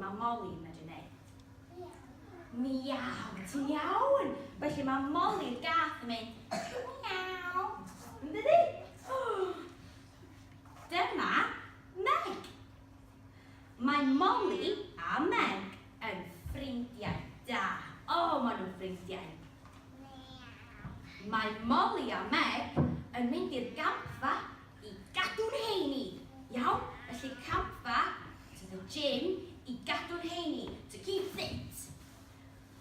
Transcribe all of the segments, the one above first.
mae Molly yn medru wneud? Miaw. Ti'n iawn. Felly mae Molly'r gath yn mynd miaw. Yn dydi? Dyma Meg. Mae Molly a Meg yn ffrindiau da. O, oh, maen nhw'n ffrindiau. Mae Molly a Meg yn mynd i'r gampfa i gadw'n heini. Iawn? Felly campfa to the gym i gadw'n heini. To keep fit.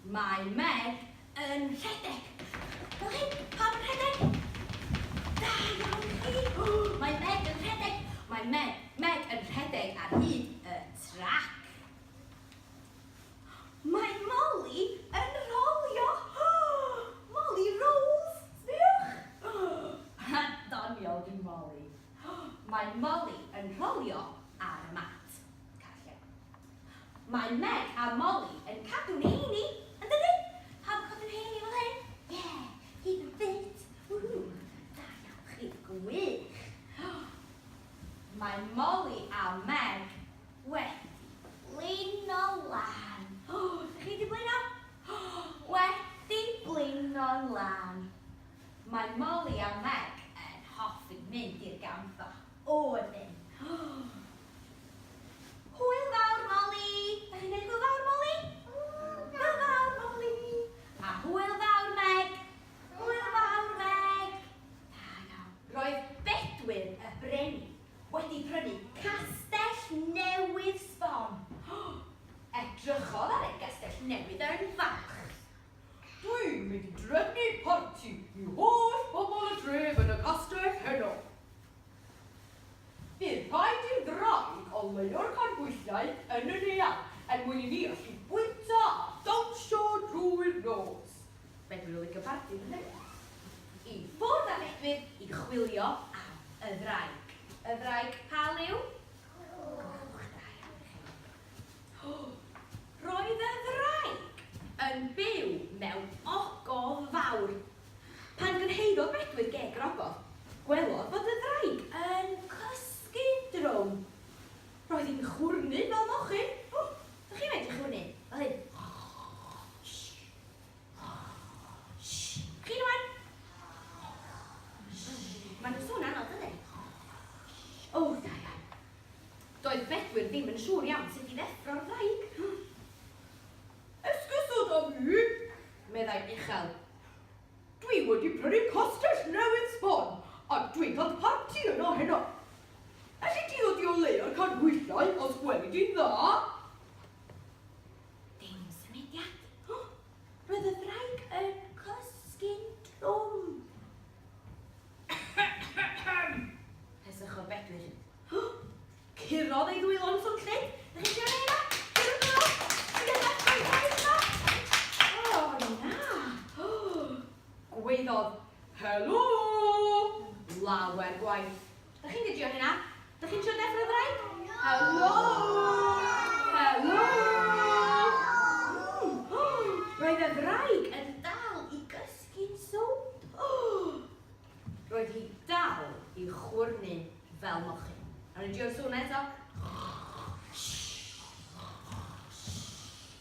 Mae Meg yn rhedeg. Fel hyn, pawb yn rhedeg? Da iawn chi! Mae Meg yn rhedeg. Mae Meg, Meg yn rhedeg ar hyd y trac. Mae Molly yn rholio. Molly rolls! Sbiwch! Doniol di Molly. Mae Molly yn rholio ar y mat. Carllen. Mae Meg a Molly yn cadw'n heini, yn dydyn? Pawb yn cadw'n heini fel hyn? Yeah, keep them fit. Woohoo. Da iawn chi, gwych. Mae Molly a Meg wedi blino lan. Ydych chi wedi blino? Wedi blino lan. Mae Molly a Meg yn hoffi mynd i'r gampfa. O, ydyn. Hwyl fawr, Molly! Da chi'n dweud hwyl fawr, Molly? Hwyl fawr, Molly! A hwyl fawr, Meg! Hwyl fawr, Meg! Da iawn. Roedd Bedwyr y Brenin wedi prynu castell newydd sbon. Edrychodd ar ei gastell newydd yn falch. Dwi'n mynd i drefnu parti i holl bobl y dref yn y castell heno. Bydd rhaid i'r ddraig oleuo'r canhwyllau yn y neuadd er mwyn i ni allu bwyta a dawnsio drwy'r nos. Bedwyr yn licio parti, yn dydyn? I ffwrdd â Bedwyr i chwilio am y ddraig. Y ddraig pa liw? Coch. Da iawn i chi. Roedd y ddraig yn byw mewn ogof fawr. Pan gyrhaeddodd Bedwyr geg yr ogof, gwelodd fod y ddraig yn cysgu'n drwm. Roedd hi'n chwyrnu fel mochyn. O, dych chi'n medru chwyrnu? Fel hyn. Chi rwan? Maen nhw'n sŵn anodd, dydyn? O, da iawn. Doedd Bedwyr ddim yn siŵr iawn sut i ddeffro'r ddraig. Esgusoda fi, meddai'n uchel. Dwi wedi prynu castell newydd sbon a dwi'n cael parti yno heno. Elli di ddod i oleuo'r canhwyllau os gweli di'n dda? Dim symudiad. Roedd y ddraig yn cysgu'n drwm. Pesychodd Bedwyr. Curodd ei ddwylo'n swnllyd. Dych chi'n trio neud hynna? Curo'r dwylo? Ti'n gael ddechrau gwaith yma? O, na! Gwaeddodd, Helo! Lawer gwaith. Dych chi'n trio hynna? Dych chi'n trio deffro'r ddraig? Helo! Helo! Roedd y ddraig yn dal i gysgu'n sownd. Roedd hi dal i chwyrnu fel mochyn. Awn ni drio'r sŵn eto.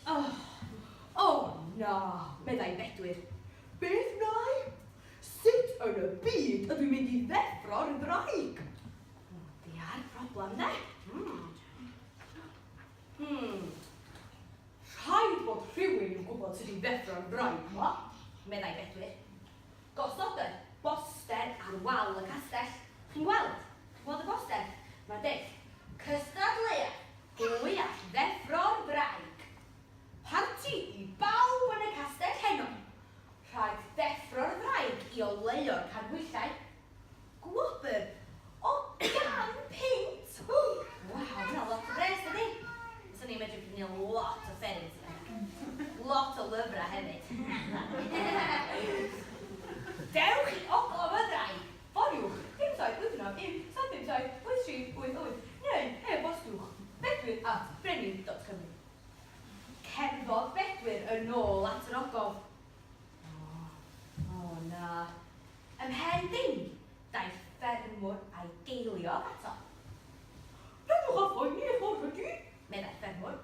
Oh, oh na, meddai Bedwyr. Beth wna i? Sut yn y byd ydw i'n mynd i ddeffro'r ddraig? O, diar, problem de. Hmm. Rhaid bod rhywun yn gwybod sut i ddeffro'r ddraig 'ma, meddai Bedwyr. Gosododd boster ar wal y castell. Chi'n gweld? Chi'n gweld y boster? Mae'n deud, Cystadleuaeth pwy all ddeffro'r ddraig. Parti i bawb yn y castell heno. Rhaid deffro'r ddraig i oleuo'r canhwyllau. Gwobr o £100! Waw, hwnna lot o bres, dydi? Fyswn i'n medru prynu lot o fferins efo hynna. Lot o lyfrau hefyd. Dewch i Ogof y Ddraig! Ffoniwch 5 7 8 9 1 7 5 7 8 3 8 8 neu e-bostiwch bedwyr at brenin dot cymru. Cerddodd Bedwyr yn ôl at yr ogof. O, o na. Ymhen dim, daeth ffermwr a'i geiliog ato. Peidiwch â phoeni eich bod wedi, meddai'r ffermwr.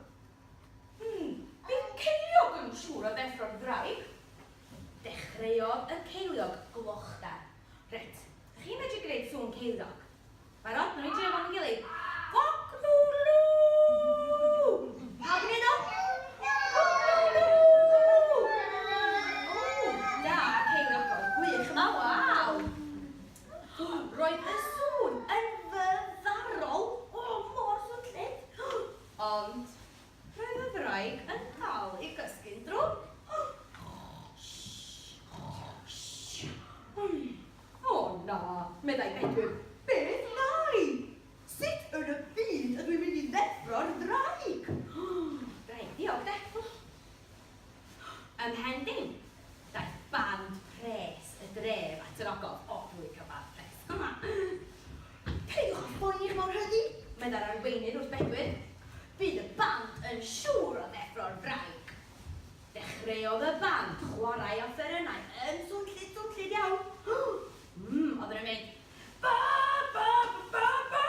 Reit, chi'n medru gwneud sŵn ceiliog? Barod? Nawn ni drio fo'n gilydd. Coc-lw-lw! Pawb yn neud o? Coc-lw-lw! O, da, ceiliogod gwych yma, waw! Roedd y sŵn yn fyddarol. O, mor swnllyd. Ond roedd y ddraig yn dal i gysgu'n drwm. O na, meddai Bedwyr, beth wna i? Sut yn y byd ydw i'n mynd i ddeffro'r ddraig? Draig diog, de. Ymhen dim, daeth band pres y dref at yr ogof. O, dwi'n licio band pres. Peidiwch â phoeni mor rhyddi, meddai'r arweinydd wrth Bedwyr. Bydd y band yn siŵr o ddeffro'r ddraig. Dechreuodd y band chwarae offerynnau yn swnllyd swnllyd iawn. Oedden nhw'n mynd ba ba ba ba.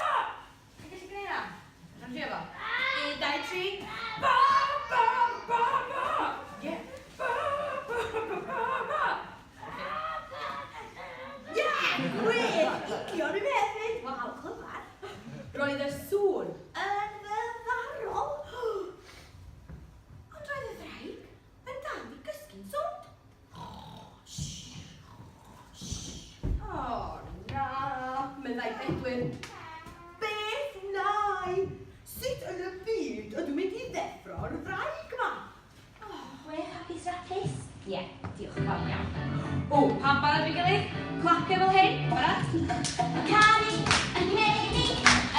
Chi'n gallu gwneud hynna? Fedrwn trio fo? 1, 2, 3. Ba ba ba ba. Ie. Ba ba ba ba ba. Ie, gwych! Union y peth fyd. Waw, clyfar. Roedd y sŵn yn fyddarol. Ond roedd y ddraig yn dal i gysgu'n sownd. O na, meddai Bedwyr. Beth wna i? Sut yn y byd ydw i'n mynd i ddeffro'r ddraig ma? Chwech hapus rapus. Ie, diolch yn fawr iawn. O, pam barod fi gilydd? Clapio fel hyn, barod? Canu yn gwneud ni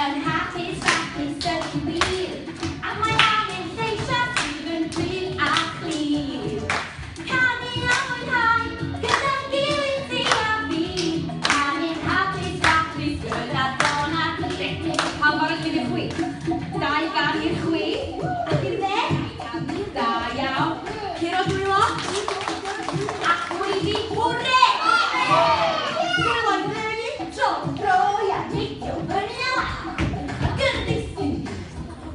yn hapus rapus ydy wir. A mae angen lleisiau sydd yn glir a chlir. Canu a mwynhau gyda'n gilydd ti a fi. Canu'n hapus rapus gyda Don a Dee. Pam barod mynd i'r chwith? Dau gam i'r chwith. Ac i'r dde. Da iawn. Curo dwylo. Ac weiddi hwre! Dwylo i fyny, tro, droi a neidio fyny a lawr. A gyrru sydd.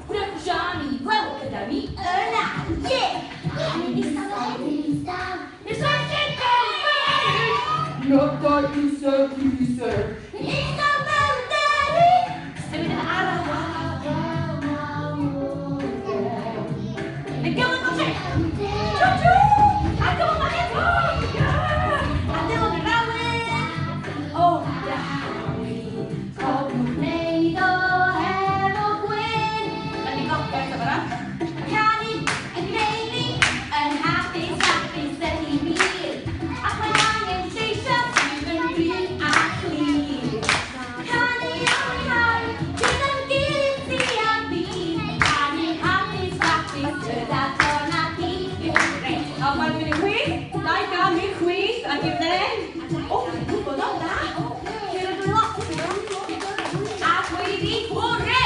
Gwnewch Siani flewog gyda mi yna. Ie! Ni'n eistedd fel hyn, ni'n eistedd. Nodau isel isel. Ni'n eistedd fel deryn. Symud yn araf. Yn gyflym o tre. Chw chw! A gyflym bach eto. A dilyn yr awyr. O, da. Cofiwch wneud o hefo gwên. Da ni'n gopio eto barod. Canu yn gwneud ni yn hapus, hapus ydy wir. Ac mae angen lleisiau sydd yn glir a chlir. Canu a mwynhau gyda'n gilydd ti a fi. Canu'n hapus, hapus gyda Don a Dee. Reit, a mae'n mynd i'r chwith. Dau gam i'r chwith ac i'r dde. O, dwi'n gwybod o, da. Curo dwylo. A gweiddi hwre!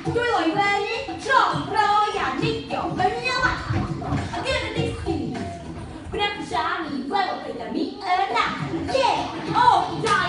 Dwylo i fyny, tro, roi a neidio fyny a lawr. A gyrru sydd. Gwnewch Siani flewog gyda mi yna. Ie! O, da